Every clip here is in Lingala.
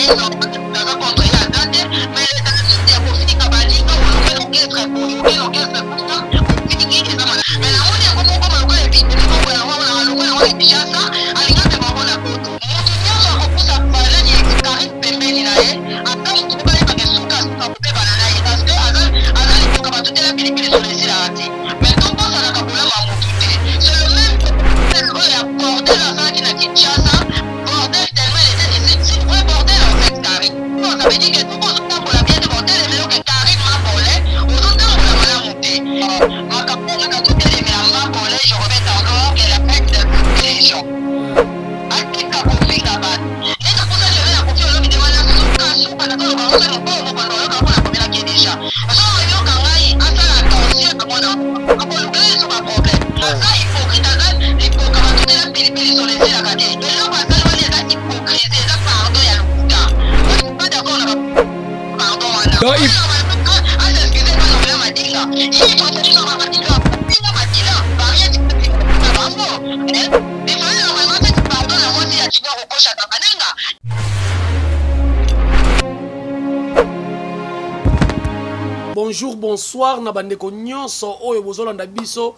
ye naza contre ye aza te, mais les ya kofinga baninga, olonge na orchestre boye, oke na orchestre kuna, ofingi, eza malamu. Mais namoni yango moko lokola epidemi moko yango wana alongwe yango na Kinshasa, alinga mpe bango na poto. Moto nyonso akopusa nani Karine pembeni na ye, ata moto moko ayebaka suka suka kopebana na ye, parce que aza liboka batutela pilipili solo esilaka te. Mais tobosanaka bolamu ya motu te. C'est le même oyo ya bordel asalaki na Kinshasa, bordel tellement elle était, c'est vrai bordel en fait. Karine, non, ça veut dire que soki ozotambola bien te, botelemelo ke Karine Mabole ozotambola malamu te. Makambo kaka totelemela Mabole, je répète encore qu'elle affecte les gens. Atika kofinga bato ndenge akusa lelo ya Kofi Olomide wana, suka suka nazoloba ngo soki mokolo mokondo oyoka mpo nakomelaki ye deja. Ozo oyoka ngai, asala attention na mwana, akoluka ye so baproblème. Aza hypocrite, aza liboka batutela pilipili solo esilaka te. Eloko asali wana eza hypocrisie, eza pardon ya lokuta. Pas d'accord na pardon wana. Asexcuse bana madinga ye madinga makila barie na bango. Il fallait normalement cette pardon na mwasi ya Junior okoshaka bananga. Bonjour, bonsoir na bandeko nyonso oyo bozolanda biso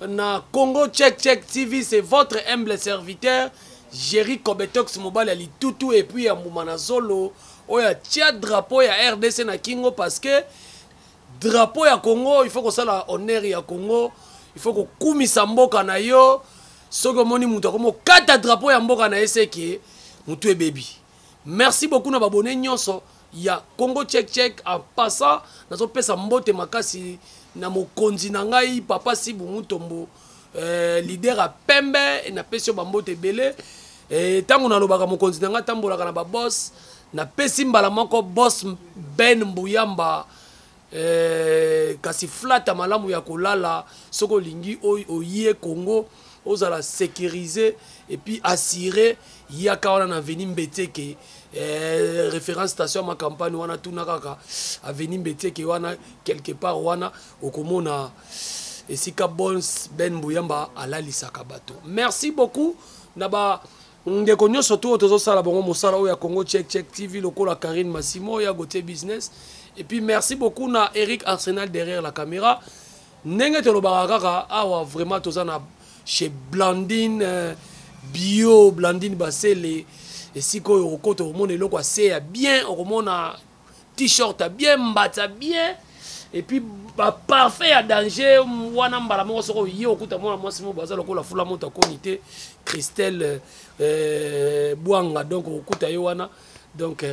na Congo Check Check TV. C'est votre humble serviteur Jerry Kobetox, mobali ya litutu et puis ya mbuma na zolo, oyo atia drapeau ya RDC na kingo, parce que drapeau ya Congo, il faut kosala honneur ya Congo, il faut kokumisa mboka na yo. Soki omoni moto akomi okata drapeau ya mboka na ye, seke motu ebebi. Merci beaucoup na babone nyonso ya Congo Check Check. En passant, nazopesa mbote makasi na mokonzi na ngai, papa Sibu Mutombo, leader ya pembe. Napesi yo bambote ebele. Ntango nalobaka mokonzi na ngai atambolaka na baboss, napesi mbala moko boss Ben Mbuyamba. Kasi flata malamu ya kolala, soki olingi oye Congo ozala sécurisé et puis assuré, yaka wana na avenue Mbeteke, référence station ya macampagne wana. Tuna kaka avenue Mbeteke wana, quelque part wana okomona esika boss Ben Mbuyamba alalisaka bato. Merci beaucoup na ba ndeko nyonso to oyo tozosala bango mosala oyo ya Congo Check Check TV, lokola Karine Massimo ya Gautier Business. Et puis merci beaucoup na Eric Arsenal derrière la caméra. Ndenge tolobaka kaka awa, vraiment toza na chez Blandine Bio, Blandine Basele, esika oyo okokota, okomona eloko ase ya bien, okomona t-shirt ya bien, mbata bien et puis baparfait ya danger wana. Mbala moko soki oye, okuta mwana mwasi moko aza lokola fula moto akoni te, Christelle Bwanga. Donc okuta ye wana, donc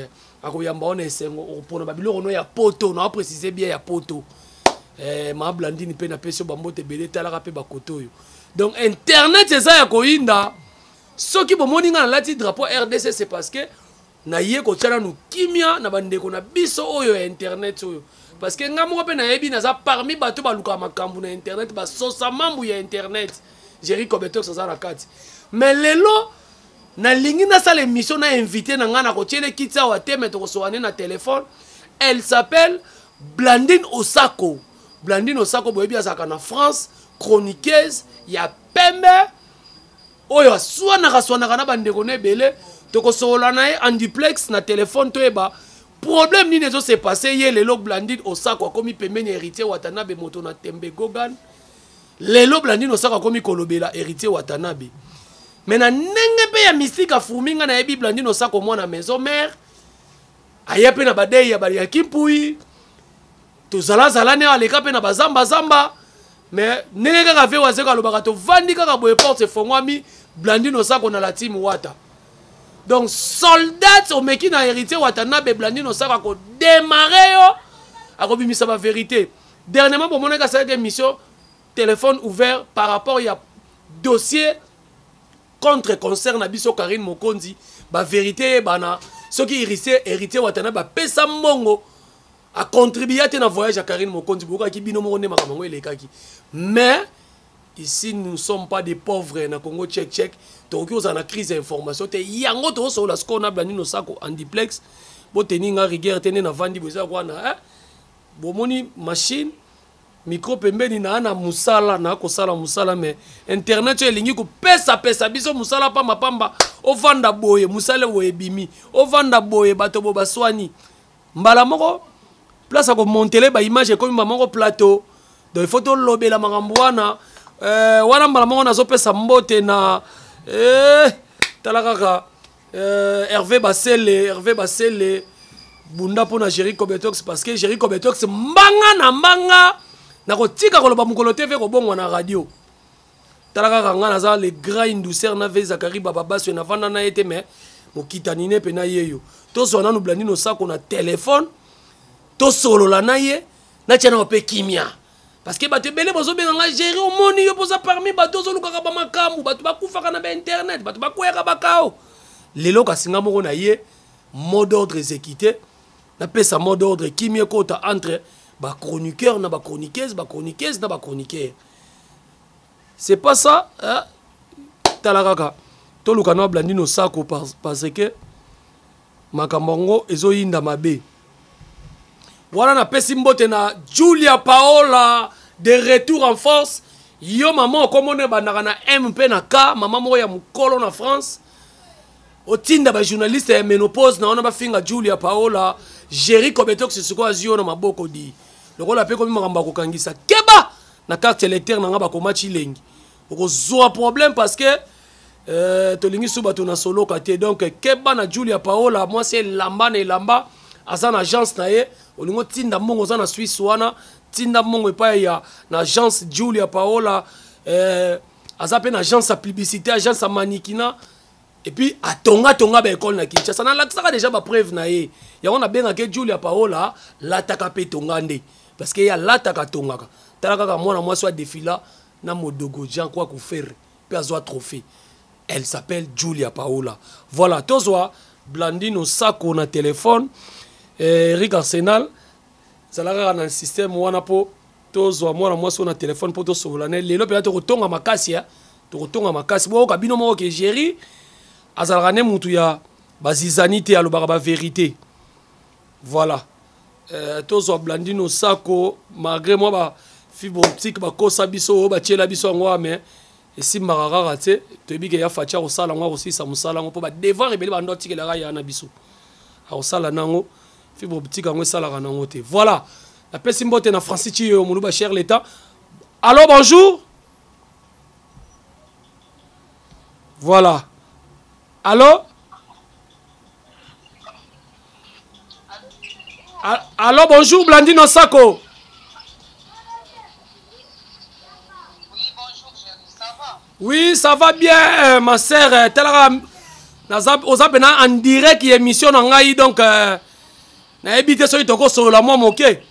akoyamba wana esengo, okopona babiloko no ya poto na précise bien ya poto. Ma Blandine mpe napesi yo bambote ebele. Etalaka mpe bakote oyo. Donc internet eza ya koyinda. Soki bomoni ngai nalati drapeau RDC, c'est parce que naye kotia nanu kimia na bandeko na biso oyo ya internet oyo, parce que ngai moko mpe nayebi naza parmi bato balukaka makambo na internet, basosa mambu ya internet. Jerry Kobetox aza na kati. Mais lelo nalingi nasala émission na invité na ngai, nakotiele kiti awa te, mais tokosoka nde na telefone. Elle s'appelle Blandine Osako. Blandine Osako, boyebi azalaka na France, chroniqueuse ya pembe oyo aswanaka swanaka na bandeko na ebele. Tokosolola na ye en duplex na telefone, toyeba problème nini ezose passe ye lelo. Blandine Osako akomi pembeni ya Héritier Watanabe, moto na tembe Gogan. Lelo Blandine Osako akomi kolobela Héritier Watanabe, mais na ndenge mpe ya mystique afurmi. Ngai nayebi Blandine Osako, mwana maison mère, aya mpe na badei ya ya Kimpui, tozalazala ne aleka mpe na bazambazamba. Mais ndenge kaka ve Wazeko alobaka, tovandi kaka boye, porte efongwami, Blandine Osako na la team Wata. Donc soldat omeki na Héritier Watanabe, Blandine Osako akodémarrer yo, akobimisa bavérité. Dernièrement bomonaki asalaki émission téléphone ouvert par rapport ya dossier contre concert na biso Karine Mokonzi, bavérité eyebana soki Héritier Watanabe apesa mbongo, acontribua te na voyage ya Karine Mokonzi. Boyokaki bino moko nde makambo yango elekaki. Mais ici, nous ne sommes pas des pauvres. Na Congo Check Check, tokoki kozala na crise ya information te. Yango tokosokola sikoyo na Blandine Osako en duplex. Boteni nga rigueur te nde navandi boye, eza wana, eh? Bomoni machine, micro pembeni na mosala na kosala mosala, mais internet oyo elingi kopesapesa biso mosala pambapamba. Ovanda boye, mosala boye ebimi. Ovanda boye, bato bo baswani. Mbala moko place ya komontele baimage ekomi mbala moko plateau. Donc il faut tolobela makambo wana. Wana mbala moko nazopesa mbote na tala kaka Hervé Basele, Hervé Basele bunda mpona Jerry Cobetox, parce que Jerry Cobetox mbanga na mbanga nakotika koloba mokolo TV kobongwa na radio. Tala kaka nga naza le grand indouceur na ve Zakari Bababaso na vanda na ye te, mais mokitani ne mpe na ye yo. Tozwa nanu Blandine Osako na telefone, tosolola na ye, natia na mpe kimia. Parce que bato ebele bazobenga nga Jerry, omoni yo poza parmi bato ozolukaka ba makambo, bato bakufaka na ba internet, bato bakweyaka bakao. Lelo kasi nga moko na ye mot d'ordre exécuté, napesa mot d'ordre kimia ekota entre ba chroniqueur na ba chroniqueuse, ba chroniqueuse na ba chroniqueur. C'est pas ça, hein? Tala kaka toluka na Blandine Osako parce que makambo yango ezoyinda mabe. Wana napesi mbote na Julia Paola de retour en force. Yo mama okomona ebandaka na M mpe na K, mama moko ya mokolo na France. Otinda ba journaliste ya ménopause na wana bafinga Julia Paola, Jerry Cobetox sikoyo azwi yo na maboko di. Lokola pe komi makambo ya kokangisa. Keba na carte électeur na nga bakoma Chilengi. Okozwa problème parce que tolingi su bato na soloka te. Donc keba na Julia Paola, mwasi elamba na elamba, aza na agence na ye, olingo tinda mbongo oza na Suisse wana, tinda mbongo epai ya na agence Julia Paola, aza pe na agence ya publicité, agence ya mannequinat. Et puis atonga tonga ba école na Kinshasa, na lakisaka déjà ba preuve na ye. Yango na benga ke Julia Paola lataka pe tonga nde, parce que ya lataka tongaka. Tala kaka mwana mwasi wa défila na Modogo Jean kwa kuferre pe azwa trophée. Elle s'appelle Julia Paola. Voilà, tozwa Blandine Osako na téléphone. Eric Arsenal zalaka na système wana po tozwa mwana mwasi na téléphone po tosolola ne lelo pena tokotonga makasi ya tokotonga makasi. Boyoka bino moko ke Jerry azalaka ne mutu ya bazizani te, alobaka ba vérité. Voilà. Tozwa Blandine Osako malgré moi ba fibre optique bakosa biso oyo batiela biso yango mais esimbaka kaka te. Toyebi ke ya Fatia akosala yango, akosilisa mosala yango mpo ba devoir ebele bando atikelaka ya na biso. Akosala nango fibre optique yango esalaka nango te. Voilà. Napesi mbote na Francis Chiyo Moluba cher l'État. Allô, bonjour. Voilà. Allô? Allô, bonjour Blandine Osako. Oui, bonjour, chérie, ça va? Oui, ça va bien, ma sœur. Telaka, naza, oza pena en direct émission na ngai, donc nayebi te soki tokosolola mwa moke.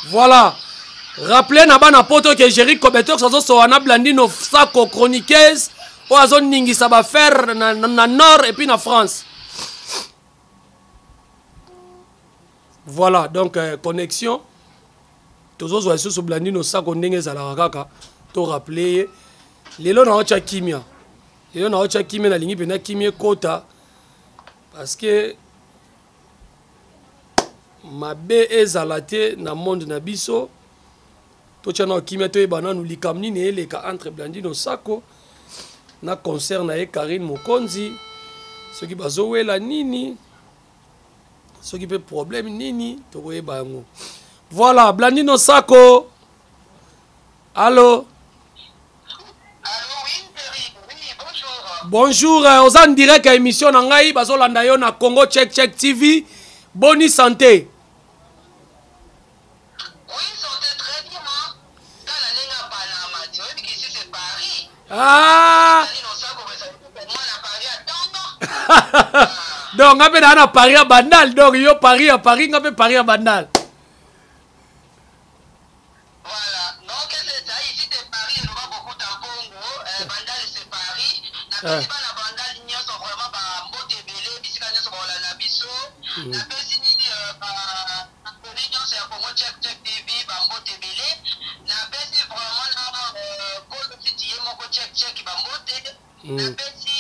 Voilà. Rappelez na bana poto que Jerry Cobetox azosola na Blandine Osako chroniqueuse oyo azoningisa ba fer na Nord et puis na France. Voilà, donc connexion tozozwa lisusu Blandine Osako ndenge ezalaka kaka to rappeler ye lelo na otya kimia. Lelo na otya kimia, nalingi mpenza kimia ekota parce que mabe ezala te na monde na biso. Totya na kimia, toyeba nanu likambo nini eleka entre Blandine Osako na concert na ye Karine Mokonzi, soki bazowela nini, soki pe problème nini, tokoyeba yango. Voilà, Blandine Osako. Allô? Allô, oui, Jerry. Oui, bonjour. Bonjour, oza en direct à émission na ngai, bazolanda yo na Congo Check Check TV. Boni santé. Oui, santé très bien, hein. Tala nenga Panama, tu vois qu'ici c'est Paris. Ah! Tali no sako, mais ça veut dire que moi, na Paris à Tanga. Donc, nga pe na Paris à Bandal. Donc, yo Paris à Paris, nga pe Paris à Bandal. Voilà. Donc, c'est ça. Ici, c'est Paris. Il y aura beaucoup d'Ampongo. Bandal, c'est Paris. Na pesi bana Bandal, nyonso, vraiment, ba mbote ebele, bisika nyonso, ba olanda biso. Na pesi, ba abonné nyonso ya Congo Check Check TV, ba mbote ebele. Na pesi vraiment na Kolo Titi ye moko Check Check, ba mbote. Na pesi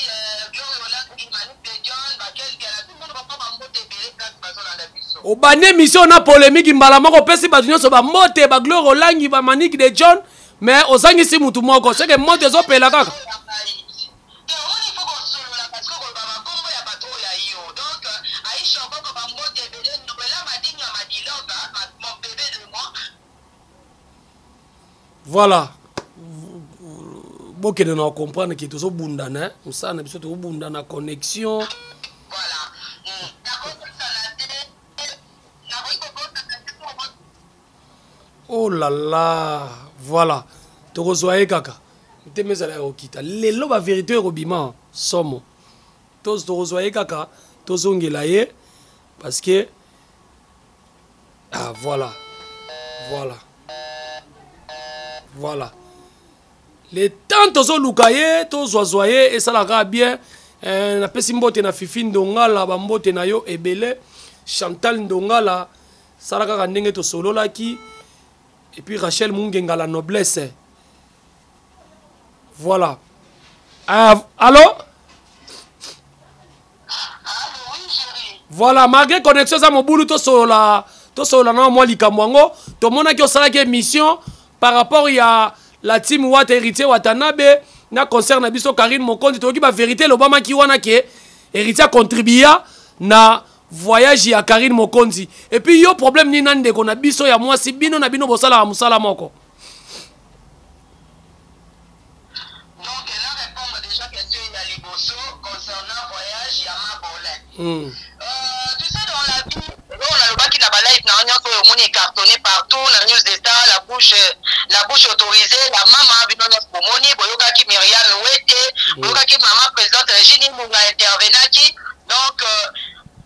Gloria Olangi, Manu Pedion, ba Kelke, na tout le monde, ba mbote ebele, place bazolanda biso. Obandi émission na polémique mbala moko, opesi bato nyonso ba mbote, ba Gloria Olangi, ba Manick de John, Mais ozangisi mutu moko, seke moto ezopela kaka. Voilà, bokende na comprendre ke tozobundana mosala na biso, tozobundana connexion. Oh là là, voilà, tokozwa ye kaka, motema ezala ya kokita. Lelo baverité ekobima somo. Tokozwa ye kaka, tozongela ye parce que, ah, voilà, voilà, voilà, le temps tozoluka ye, tozwazwa ye, esalaka bien. Napesi mbote na Fifi Ndongala, bambote na yo ebele. Chantal Ndongala, sala kaka ndenge tosololaki. Et puis Rachel Mungenga, la noblesse. Voilà. Allô? Voilà, malgré connexion eza mobulu, tosolola, tosolola na mwa likambo yango. Tomonaki osalaki émission par rapport ya la team Wata, Héritier Watanabe na concert na biso Karine Mokonzi. Toyoki bavérité elobamaki wana ke Héritier acontribua na voyage ya Karine Mokonzi. Et puis yo, problème nini na ndeko na biso ya mwasi? Bino na bino bosalaka mosala moko. Donc na répondre déjà question ya liboso concernant voyage ya Mabolin. Tu sais, dans la vie, oyo nalobaki na balive na nyonso oyo omoni ecartonné partout na News de Star, la bouche autorisée, la mama, bino nyonso bomoni, boyokaki Myriam Wete, boyokaki mama présidente Régine Munga intervenaki. Donc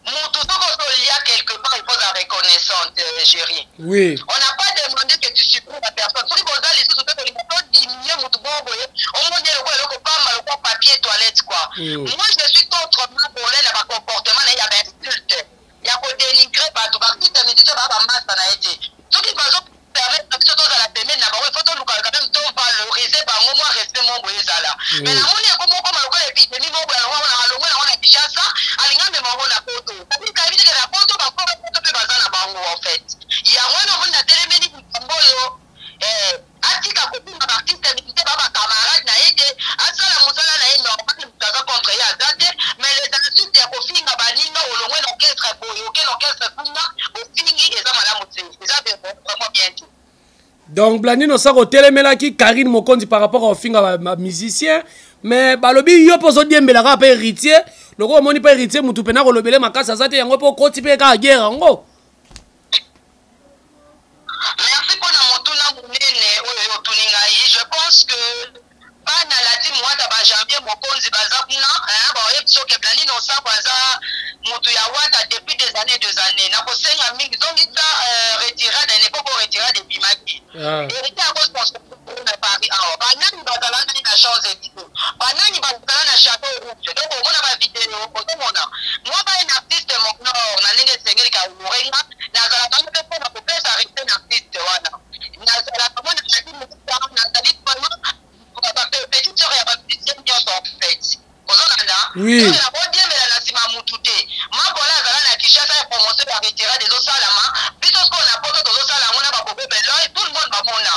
mutu soki ozolia quelque part, il faut la reconnaissante, Géri. On n'a pas demandé que tu supprimes la personne. Soki boza lisusu te, tolinga todiminue mutu bongo boye, omoni eloko, eloko pamba lokwa papier toilette, quoi. Moi, je suis contre Mabolin na bacomportement na ye ya bainsulte, ya kodénigre bato, baartiste musicien baa bamasa na ye te. Soki bazopermettre biso tozala pembeni na bango, il faut toluka quand même tovaloriser bango, mwa respect mo boye ezala. Mais namoni ekomokoma lokola épidémie mo boye. Alongwa na, alongwe nango na Kinshasa, alinga mema yango na Poto. Kayebi teke na Poto, bakolo Poto mpe baza na bango. En fait, yango wana omoni natelemeli likambo oyo. Atika kofinga baartiste musicien, ba bacamarade na ye te. Asala mosala na ye normal, moto aza contre ye aza te. Mais les insultes ya kofinga baninga, olongwe na orchestre boye, oke na orchestre kuna, ofingi, eza malamu te, eza vraiment bien te. Donc Blandine Osaka, otelemelaki Karine Mokonzi par rapport à ofinga bamusicien, mais balobi yo mpo ozodiembelaka mpe Héritier. Lokola omoni mpe Héritier mutu mpena kolobele makasi aza te, yango mpe okoti mpe kaka guerre yango. Merci mpona motuna monene oyo yo otuni ngai. Je pense que bana lati Mwata, bajanvier Mokonzi baza kuna, baoyebi soki Blandine Osako aza motu ya Wata depuis des années, des années. Nakosenga mingi, zongisa retirade na époque oyo retirade ebimaki. Héritier akosponsor na Paris awa, banani bazala nani na Champs Élysées, banani bazala na Château Rouge. Donc omona bavideo, ozomona mwa ba un artiste monor na ndenge esengeli ka honorenga. Nazalaka mpe mpona kopesa respect na artiste wana. Nazalaka mwana nati mokuta, nazali vraiment petite sœur ya bamusicien nyonso. En fait, ozolanda? Oui. Nakodiembela na nsima mutu te. Mabola azala na Kinshasa ya promotion ya retirade ezosalama. Biso sikoyo na Poto tozosala yango na babobe beloy, tout le monde bamona.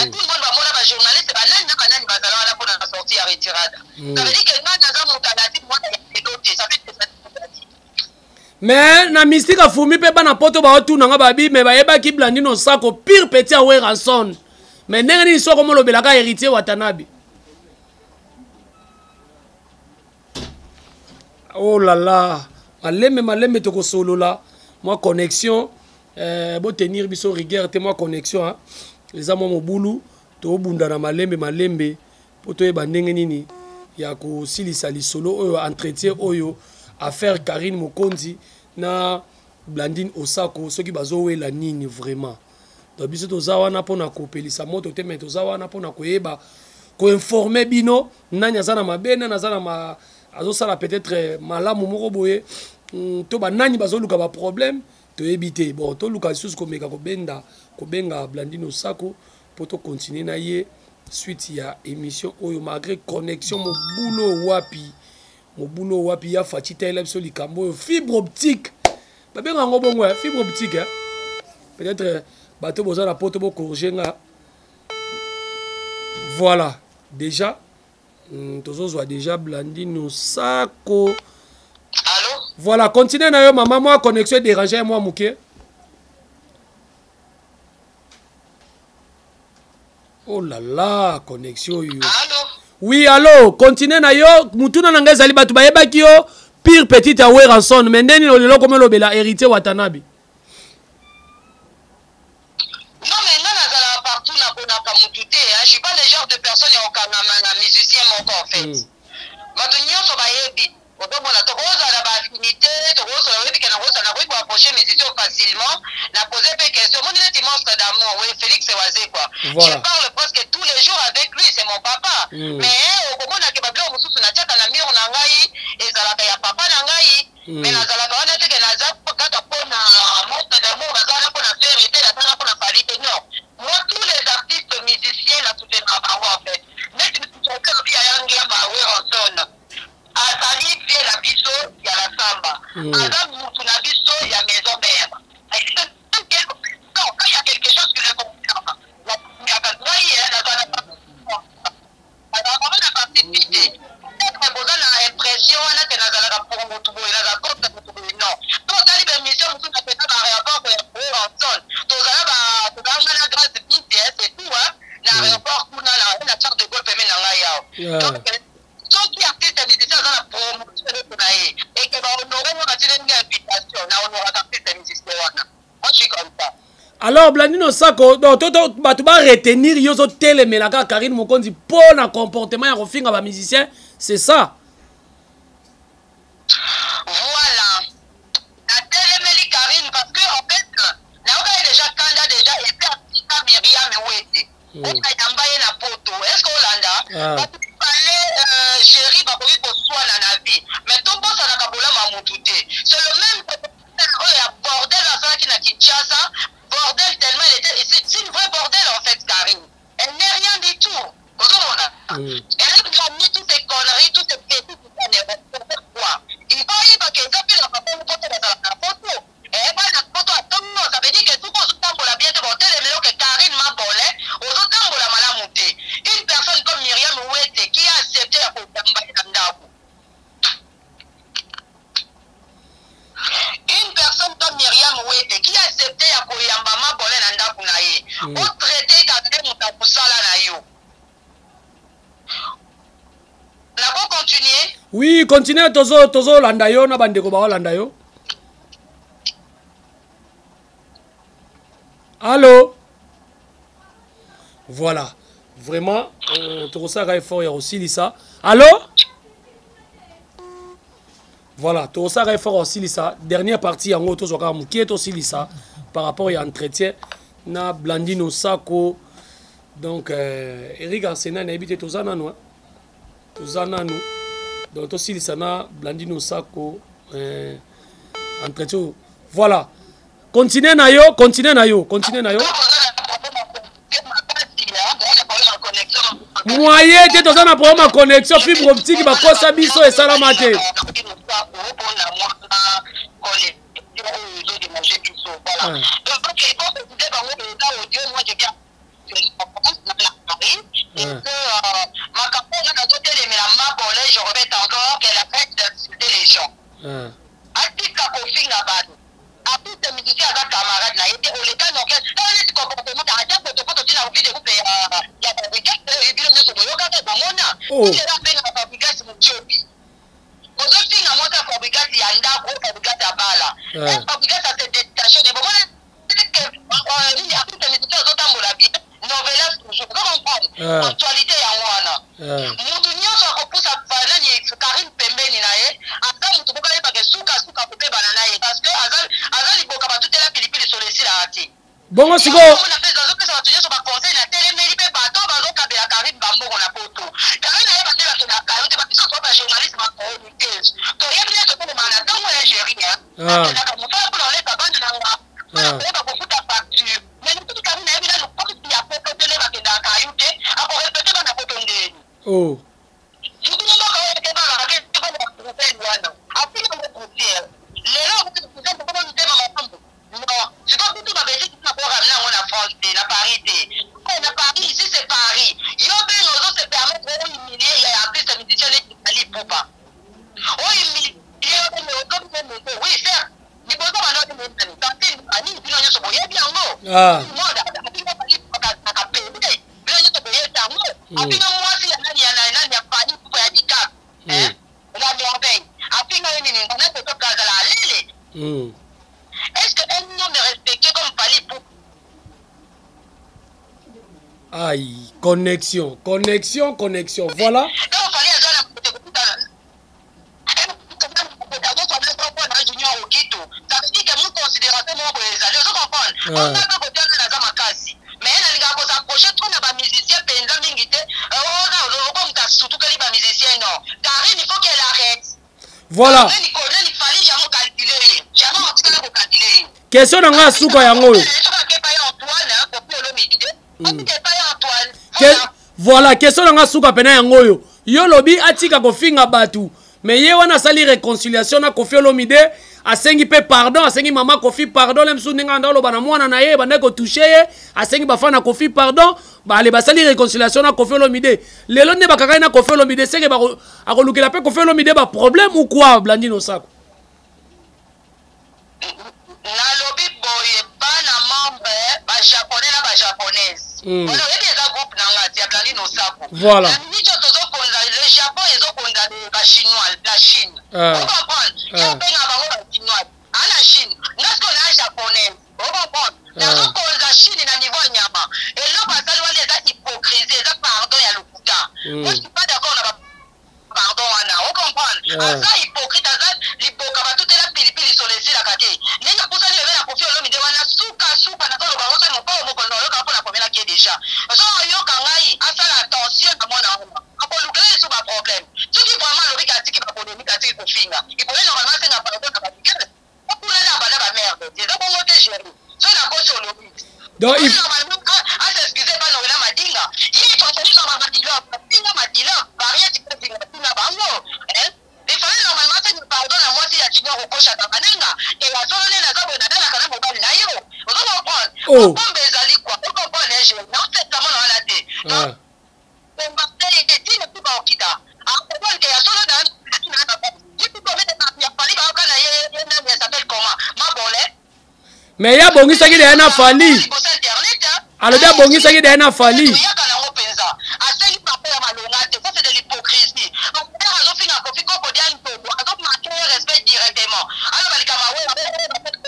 Tout le monde bamona, bajournaliste, banani na banani bazala wana mpona na sortie ya retirade. Ça veut dire que ngai naza moto alati mwana ya lelo te, ça fait Mais na Mystique Afumi mpe, bana Poto baotunanga babi, mais bayebaki Blandine Osako pire petit ya Werrason, mais ndenge nini soko molobelaka Héritier Watanabe? Oh là là, malembe malembe tokosolola. Mwa connexion, botenir biso rigueur te, mwa connexion, hein? Eza mwa mobulu, tobunda na malembe malembe mpo toyeba ndenge nini ya kosilisa lisolo oyo, entretien oyo, affaire Karine Mokonzi na Blandine Osako, soki bazowela nini vraiment. Donc biso toza wana mpona kopelisa moto te, mais toza wana mpona koyeba koinforme bino nani aza na mabe, nani aza na ma, azosala peut-être malamu moko boye, to banani bazoluka baproblème, toyebi te. Bon, toluka lisusu komeka kobenda, kobenga Blandine Osako mpo tocontinue na ye suite ya émission oyo, malgré connexion mobulu. Wapi mobulu? Wapi ya Faci? Tayela biso likambo oyo, fibre optique, babenga yango bongo ya fibre optique, hein? Peut-être bato boza na Poto bocorrige nga. Voilà, déjà tozozwa déjà Blandine Osako. Allo? Voilà, continue na yo mama, moi connexion dérangeait moi moke. Oh là là, connexion yo. Allo? Oui, allo, continue na yo, mutuna na ngai ezali bato bayebaki yo pire petite ya Werrason, mais ndeni lelo komi olobela Héritier Watanabe. Non mais nga nazalaka partout, naponaka mutu te, hein. Je suis pas le genre de personne ya kokangama na musicien moko en fait. Bato nyonso bayebi, ozomona tokozala na baaffinité, tokozala oyebi ke nakozala nakoki koapproche musicien facilement, na pose mpe question. Omoni neti monstre d'amour, oui, Félix Wazekwa. Voilà. Je parle presque tous les jours avec lui, c'est mon papa. Mais okomona ke babiloko mosusu natiaka na mur na ngai ezalaka ya papa na ngai. Mais nazalaka wana te ke naza kaka mpona monstre d'amour, naza wana mpona Ferre te, naza wana mpona Fally te, non. Moi, tous les artistes musiciens na soutenaka bango en fait. Neti lobi ya yangiama Werrason azali vie na biso ya la samba, aza mutu na biso ya maison mère. Quand il y a quelque chose qui le concerne, ngai nazala na parti pris te. Peut-être boza na impression wana ke nazalaka pour motu boye, nazala contre motu boye, non. To otali baémission mosusu napesa baaéroport ya Werrason, tozala tozalanga na Grâce Bite, c'est tout, hein, na aéroport kuna na Charles de Gaulle pembeni na ngai awa. Donc soki artiste musicien aza na promotion eloko na ye eke bahonore ngo batili ndenge invitation na honoraka artiste musicien wana. Moi, je suis comme ça. Alors Blandine Osako, donc toto bato ba retenir yo ozotelemela kaka Karine Mokonzi mpo na comportement ya kofinga bamusicien, c'est ça? Voilà, natelemeli Karine parce que en fait nayoka ye déjà kanda déjà epe atika Miriam Wete okayamba ye na poto. Est ce que olanda? Bato mibale, chéri, bakoki koswana na vie, mais tobosanaka bolama mutu te. C'est le même oyo ya bordel asalaki na Kinshasa, bordel tellement elle était, c'est une vraie bordel en fait. Karine, elle n'est rien du tout, ozomona. Elle a mis toutes ces conneries, toutes ces bêtises, tout ça, n'importe quoi. Il faut yeba ke eza mpe na papa moko te bazalaka na poto, bana poto atongo. Ça veut dire que soki ozotambola bien te, botelemeli oke Karine Mabole ozotambola malamu te. Une personne comme Myriam Wete qui a accepté ya koyamba ye na ndako, une personne comme Myriam Wete qui a accepté ya koyamba Mabole na ndako na ye, otraite kaka nde moto ya kosala na yo. Nako continuer? Oui, continue, tozo tozolanda yo na bandeko baolanda yo. Allo? Voilà, vraiment tokosalaka effort ya kosilisa. Allo? Voilà, tokosalaka effort ya kosilisa dernière partie yango, tozwa kaka mokie tosilisa par rapport ya entretien na Blandine Osako. Donc Eric Arsenal nayebi te, toza nanu, hein? Toza nanu, donc tosilisa na Blandine Osako entretien. Voilà, continue na yo, continue na yo, continue na yo. Moyen te, toza na problème ya connexion, fibre optique bakosa biso, esalama te. Makambo oyo nazotelemela Mabole, je répète encore qu'elle arrête d'insulter les gens, atika kofinga bato. Artiste musicien aza camarade na ye te. Oleka na orchestre, tala neti comportement ata potopoto ntina vie de couple ya Fabrigas oyo bino nyonso boyokaka, bomona. Lelo abengaka Fabrigas motiopi. Ozofinga mwasi ya Fabrigas ya ndako oyo Fabrigas ya bala. Fabrigas ase détaché ne bomona nini? Artiste musicien azotambola bien, novelas toujours, ozo comprendre? Actualité yango wana. Mutu nyonso akopusa nani Karine pembeni na ye, aza mutu moko ayebaka sukasuka kopebana na ye, parce que aza liboka batutela pilipili solo esilaka te. Bongo sikoyo azopesa bato nyonso baconseil na telemeli mpe bato bazokabela Karine bambongo na poto. Karine ayeba nde bakendaka yo te. Babiso toa bajournaliste, bachroniqueuse, toyebi nde tokolomaka na ntongo ya géri akendaka mosala mpona oleka bande na nga mpona koyeba kofuta facture. Mais mosusu Karine ayebi nanu kosi ya poto te, nde bakendaka yo te, akorespecte bana poto ndeni. Surtout mboka oyo ekebaka ke wana afiki yango poussière lelo poussière mitema makambo. Non, sikoyo kutu babelgique tina koramener yango na France te, na Paris te. Na Paris ici, c'est Paris. Yo benge Ah. Afinga mwasi ya nani, ya nani, ya Fally ya Dicap la Merveille. Afinga ye nini? Ngana totoka azala alele. Est-ce que un homme respecté comme Fally pour Aïe, connexion, connexion, connexion, voilà. Donc Fally aza na Junior Okito, ça veut dire que mon considération moko boye ezali, ozo comprendre? Ongaka kotiana naza makasi, mais nalingaka kos'approcher trop na bamusicien mpenza mingi te. Oza okomuta sutukeli bamusicien. Non, Karine, il faut qu'elle arrête. Voilà. Nani, Fally jamais calculer ye, jamais otikala kocalculer ye. Question na ngai ya suka yango oyo. Soki akepa ye Antoine, Koffi Olomide, akepa ye Antoine. Voilà, question na ngai suka pena yango oyo. Yo lobi atika kofinga bato, mais ye wana asali réconciliation na Koffi Olomide, asengi mpe pardon, asengi mama Koffi pardon, le mosusu ndenge anda oloba na mwana na ye ebandaki kotoucher ye, asengi bafana na Koffi pardon, bale basali réconciliation na Koffi Olomide. Lelo nde bakakaki na Koffi Olomide, seke akolukela mpe Koffi Olomide baproblème ou quoi, Blandine Osako? Nalobi boye, bana membre, bajaponais na bajaponaise, wana oyebi eza groupe na nga ti ya Blandine Osako. Voilà. Na miniti oyo tozokonza le Japon, ezokonza bachinois, la Chine. Ocomprendre? Ye obenga bango bachinois ana Chine, nga sikoyo na japonaise, ocomprendre? Nazokonza Chine na niveau ya nyama. Eloko asali wana eza hypocrisie, eza pardon ya lokuta. Moi, je suis pas d'accord na pardon wana, ocomprendre? Aza hypocrite, aza liboka batutela pilipili solo esilaka te. Ndenge apusani bebe na Koffi Olomide wana, suka suka nazoloba ngo, soki mokolo mokonzi oyoka mpo nakomelaki ye déjà, so oyoka ngai, asala attention na mwana wana, akolukela lisu baproblème. Soki vraiment alobiki atiki bapolémique, atiki kofinga, ipoye normalement asenga pardon na batikele okunani abanda bamerde. Eza bongo te, Géri, soki nakosi olobi. Donc, il normalement as'excuse pa Noela Madinga. Ye ifasali na Madila, finga Madila, variete finga finga bango. Il fallait normalement asenga pardon na mwasi ya Junior okoshaka bananga e ya solo nde naza boye, natalaka na mobali na yo, ozo comprendre? Bombe ezali quoi, ocomprendre, Géri? Naoseka mwana wana te. Donc bombarde etine tuka okita akobona ke ya solo na ye ya Fally bayoka na ye. Ye nani, elle s'appelle comment, Mabole? Mais ye abongisaki deya na Fally, alobi abongisaki deya na Fally. Toyaka nango mpenza, asengi papa ya malonga te. Ça, c'est de l'hypocrisie. Père azofinga Koffi koko dia ntobo, azomanquer ye respect directement. Aloba likambo awera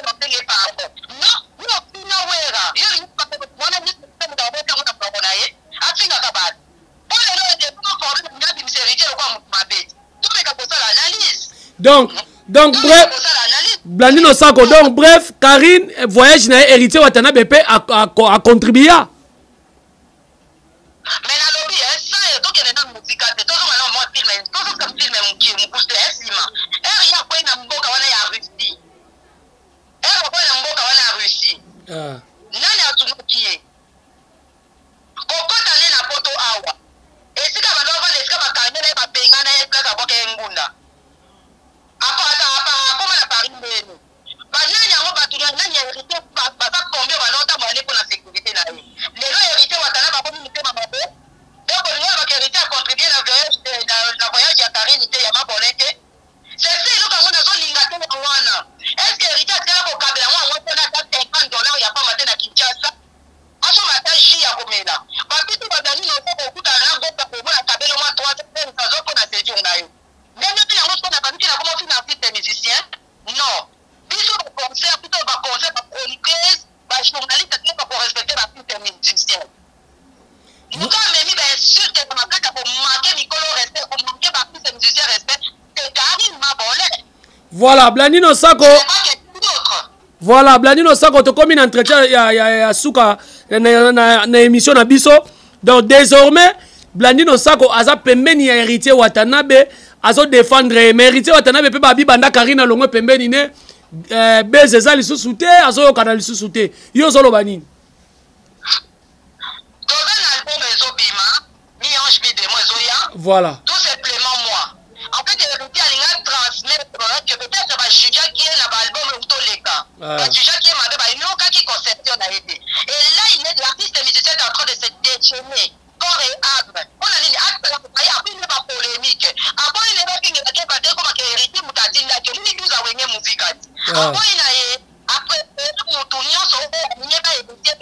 basenge pardon, non, yo ofina Wera, yo wana obotango na monoko na ye, afingaka bato mpo lelo problème abimisa Héritier lokwa motu mabe. Tomeka kosala analyse. Donc bref, Blandine Osako, donc bref, Karine, voyage na ye, Héritier Watanabe mpe acontribua. Mais nalobi sa tokende na mosika te, tozonga na mwa film, tozoka film mokie mokuse nsima. Ere ye akwei na mboka wana ya Russie, ere akwei na mboka wana ya Russie, nani asungaki ye kokota nde na Poto awa, esika bando bavanda, esika bakangela ye, babengana ye place, abwaka ye ngunda, akoma na Paris ndeni? Banani yango, bato nani ya Héritier baza combien bando otambola nde mpona sécurité na ye? Lelo Héritier Watana bakomi mitema mabe. Donc olingo olobaka Héritier acontribue na voyage ya Karine te, ya Mabole te? C'est ça eloko yango nazolinga te yango wana. Est ce que Héritier atikala kokabela yango mpona ata 50 $ ya pamba te na Kinshasa, asomba ata jus ya komela? Babiso bazali na oko kokutana na goka komona kabelo mwa 3 azo mpona séjour na yo ndenge mpe yango soko nakanisi nakoma fi na artiste musicien. Non, biso baconcert, biso baconcert, bachroniqueuse, bajournaliste te, bakorespecte baartiste musicien. Moto amemi bainsulte na makati ya komanquer mikolo respect, komanquer baartiste musicien respect, c'est Karine Mabole. Voilà, Blandine Osako. Voilà, Blandine Osako, tokomi na entretien ya suka na émission na biso. Donc désormais Blandine Osako aza pembeni ya Héritier Watanabe, azodéfendre ye. Mais Héritier Watanabe mpe babi banda Karine alongwe pembeni ne, bese eza lisusu te, azoyokana lisusu te. Yo ozoloba nini? Toza na album ezobima, mi-ange mi-démon ezoya. Voilà. Tout simplement, moi, en fait, Héritier alinga transmettre que peut-être bajugeaki ye na baalbum toleka, bajugeaki ye mabe, bayokaki conception na ye te. Et là, il est l'artiste musicien est en train de se déchaîner corps et âme. Mpona nini atravaille apui nde bapolémique, aboyi nde bafingelaki ye bato, ekomaka Héritier moto atindaki omini 12 awenge muzika ti aboyi na ye, après motu nyonso oyo alingi ba Héritier.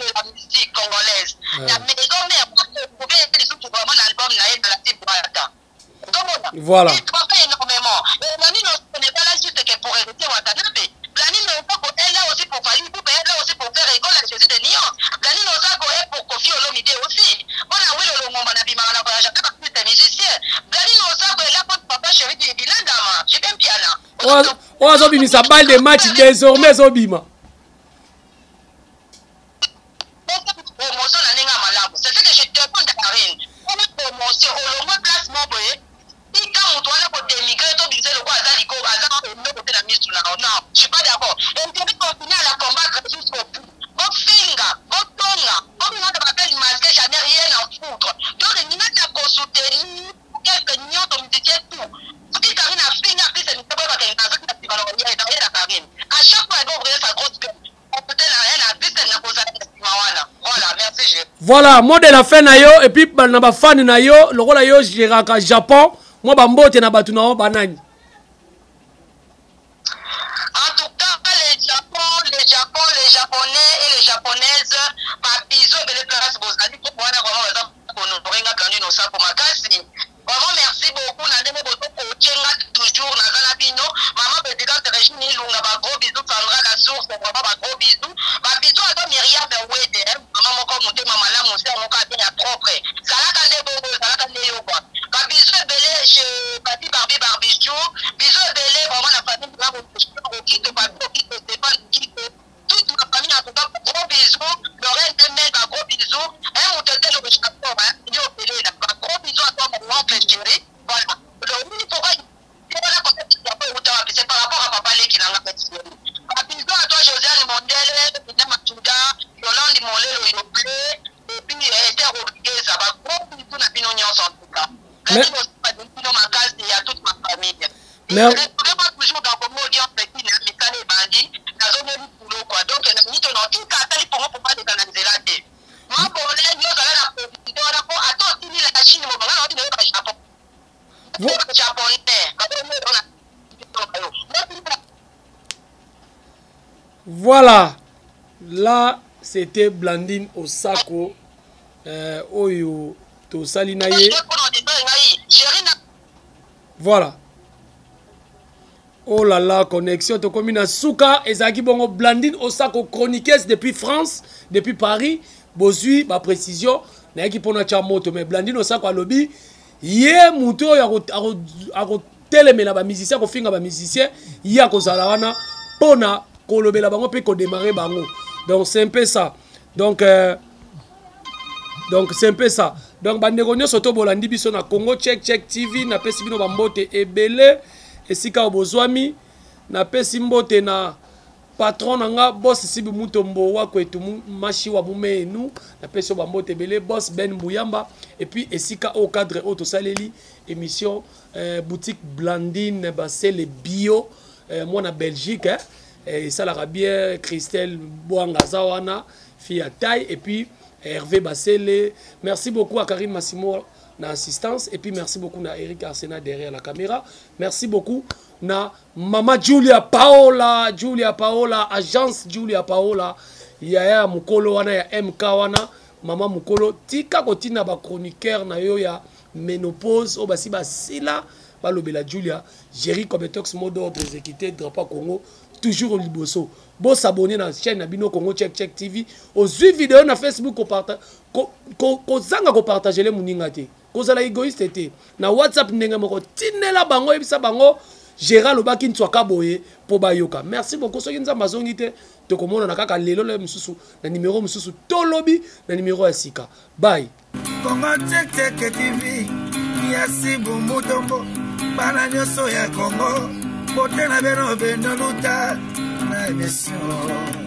Na maison mère, retrouver lisusu vraiment na album na ye na la Tibrata. Voilà. Il travaille énormément. Et Blandine Osako n'est pas là juste que pour hériter Watanabe. Blandine Osako est là aussi pour Fally Ipupa, est là aussi pour faire rigoler à Jésus de Nuance. Blandine Osako est pour Koffi Olomide aussi. Mpona Wilo Longomba na bimaka na voyage ata artiste musicien. Blandine Osako est là pour papa chéri du Bilandama. JB Mpiana. Oyo azobimisa balle de match désormais ezobima. Promotion na ndenge ya malamu, c'est ce que je demande à Karine. Mpona promotion, olongwe place moko boye, tika moto wana kodénigrer to bise lokola aza liko, aza eloko te na misu na yo. Non, je suis pas d'accord et je vais continuer à la combattre jusqu'au bout. Bofinga, botonga, bominga na bapele masque, j'en ai rien à foutre. Donc nina na kosoutenir quelque nyonso musicien tout. Soki Karine afinga artiste musicien, boyebaka naza na nsima na ye na Karine. À chaque fois elle va ouvrir sa grosse gueule, Voilà, mot de la fin na yo et puis na ba fan na yo lokola yo géraka Japon, moi ba mbote na batu na yo banani. En tout cas, les Japon, les Japon, les Japonais et les Japonaises, ba bisous ebele place bozali po wana vraiment baza kohonorer nga Blandine Osako makasi. Vraiment merci beaucoup na ndenge bozo coacher nga toujours, naza na bino. Maman présidente Régine Ilunga, ba gros bisous. Sandra la source, vraiment ba gros bisous. Ba bisous à toi Myriam Wede, hein, maman moko motema malamu, c'est moko bien ya propre. Zalaka nde bongo, zalaka nde yo quoi. Ba bisous ebele chez Papi Barbie Barbichou, bisous ebele vraiment na famille na Okito, Papi Okito, Stéphane Okito, toute ma famille en tout cas, gros bisous. Lorraine Emel, ba gros bisous. Un moutetelo le Japon, hein, yo Pelé, ba gros bisous à toi mon oncle chéri. Voilà. Le oui, pourquoi c'est par rapport à papa Leki nanga petit. Ba bisous à toi Josiane Mondele, Bina Matuda, Yolande Molelo Yoble, et puis Esther Rodriguez, ba gros bisous na bino nyonso en tout cas. Bino makasi ya toute ma famille. Retrouvez-moi toujours dans Congo Audience Petit na misala ebandi, nazomeli boulot quoi. Donc na minute na tika atali pongo po baleka na nzela te. Mabole yo zala na profiter wana po ata otindi la Chine mobanga na otindi ba Japon. Japonais. Voilà. Là, c'était Blandine Osako. Oyo tosali na ye. Voilà. Oh là là, connexion tokomi na suka ezalaki bongo Blandine Osako, chroniqueuse depuis France, depuis Paris. Bozwi ba précision nayaki mpona tya moto, mais Blandine Osako alobi ye motu oyo akotelemela bamusicien, akofinga bamusicien, ye akozala wana mpona kolobela bango mpe kodémarrer bango. Donc c'est un peu ça. Donc c'est un peu ça. Donc bandeko nyonso to bolandi biso na Congo Check Check TV, napesi bino bambote ebele esika oyo bozwami. Napesi mbote na patron na nga, boss Sibi Mutombo wa kwetu mashi wa mumenu, napesi yo bambote ebele, boss Ben Mbuyamba. Et puis esika oyo cadre oyo tosaleli émission, boutique Blandine Basele bio, mwana Belgique, hein, esalaka bien. Christelle Bwanga aza wana, fille à taille, et puis Hervé Basele. Merci beaucoup à Karine Massimo na assistance, et puis merci beaucoup na Eric Arsena derrière la caméra. Merci beaucoup na Mama Julia Paola, Julia Paola, agence Julia Paola, yaya mukolo wana ya MK wana, mama mukolo, tika kotina ba chroniqueur na yo ya ménopause o basi basila balobela Julia. Jerry Cobetox, mot d'ordre exécuté, drapeau Congo toujours au liboso. Bo s'abonner na chaîne na bino Congo Check Check TV. Ozwi vidéo na Facebook, kozanga kopartager le muninga te, kozala égoïste te. Na WhatsApp ndenge moko, tinela bango, yebisa bango Gérard lobaki ntswaka boye po bayoka. Merci beaucoup. Soki Nzambe azongi te, tokomona na kaka lelo le mosusu na numéro mosusu, tolobi na numéro ya sika. Bye. Congo Check Check TV ya Sibu Mutombo, bana nyonso ya Congo, bote na bino bino luta na émission.